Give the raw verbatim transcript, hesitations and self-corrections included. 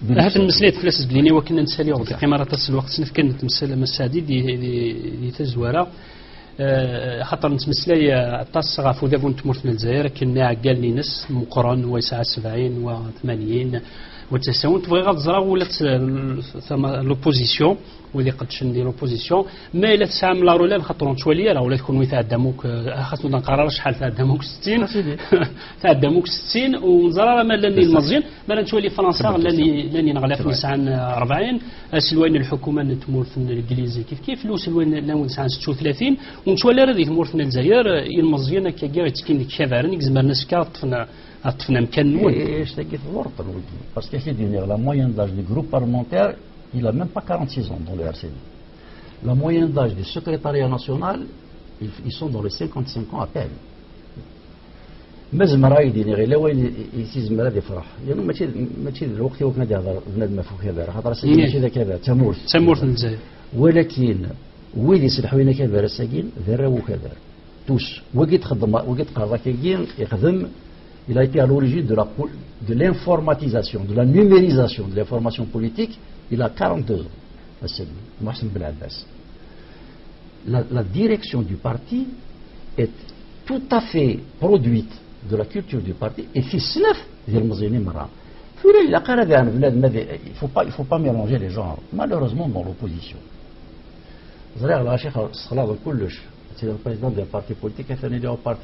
Ahat nmeslay-d fell-as zedlini wakken ad nsali ur d-iqqim ara aṭas n lweqt, s nefka n temsal Mass Saɛdi di, di, di tazwara. Eh, xaṭer nettmeslay, eh, aṭas ɣef udabu n tmurt n Lezzayer, akken iɛeggalen-ines meqqren, wa yesɛa sebɛin, wa tmanyin, wa d tasawent. Bɣiɣ ad ẓreɣ ula d tama-, l'opposition, wid iqeddcen di l'opposition, ma yella tesɛam la relève, xaṭer ur nettwali ara, ula d kunwi tɛeddam akk, eh, xas ur d-neqqar ara acḥal, tɛeddam akk settin. Tɛeddam akk settin, ur neẓra ara ma llan ilmeẓyen. Mi ara nettwali Fransa, llan, llan ineɣlafen yesɛan rebɛin, aselway n lḥukuma n tmurt n Legliz kif kif, llan uselway n, llan wid yesɛan setta u tlatin, ur nettwali ara di tmurt n Lezzayer, eh, ilmeẓyen akkagi yettekkin deg ikabaren, i izemren ad s-fken, ad ṭṭfen, ad ṭṭfen amkan-nwen. Et, et, c'est qui est important, oui. Parce que c'est dire, la moyenne d'âge du groupe parlementaire, il a même pas quarante-six ans dans le R C D. La moyenne d'âge du secrétariat national, ils, ils sont dans les cinquante-cinq ans à peine. Ma zemreɣ ad d-iniɣ yella wayen i, i, i s-izmer ad ifreḥ. Yernu mačči, mačči d lweqt i wakken ad d-ihder bnadem ɣef ukabar, xaṭer ass-agi mačči d akabar, d tamurt. D tamurt n Lezzayer. Walakin wid iselḥuyen akabar ass-agi d arraw ukabar. Tous. Wagi txeddem, wagi tqerḍ akkagi, ixdem, il a été à l'origine de la pol-, de l'informatisation, de la numérisation de l'information politique, il a quarante-deux ans, ass-agi, Muḥsin Belɛebbas. La, la direction du parti est tout à fait produite de la culture du parti et tissnef d ilmeẓyen merra. Tura ilaq ara daɣen bnadem ad, il faut pas, il faut pas mélanger les genres. Malheureusement, dans l'opposition. Ẓriɣ lɣaci xer-, sexlaḍen kullec. C'est le président d'un parti politique, atan yella parti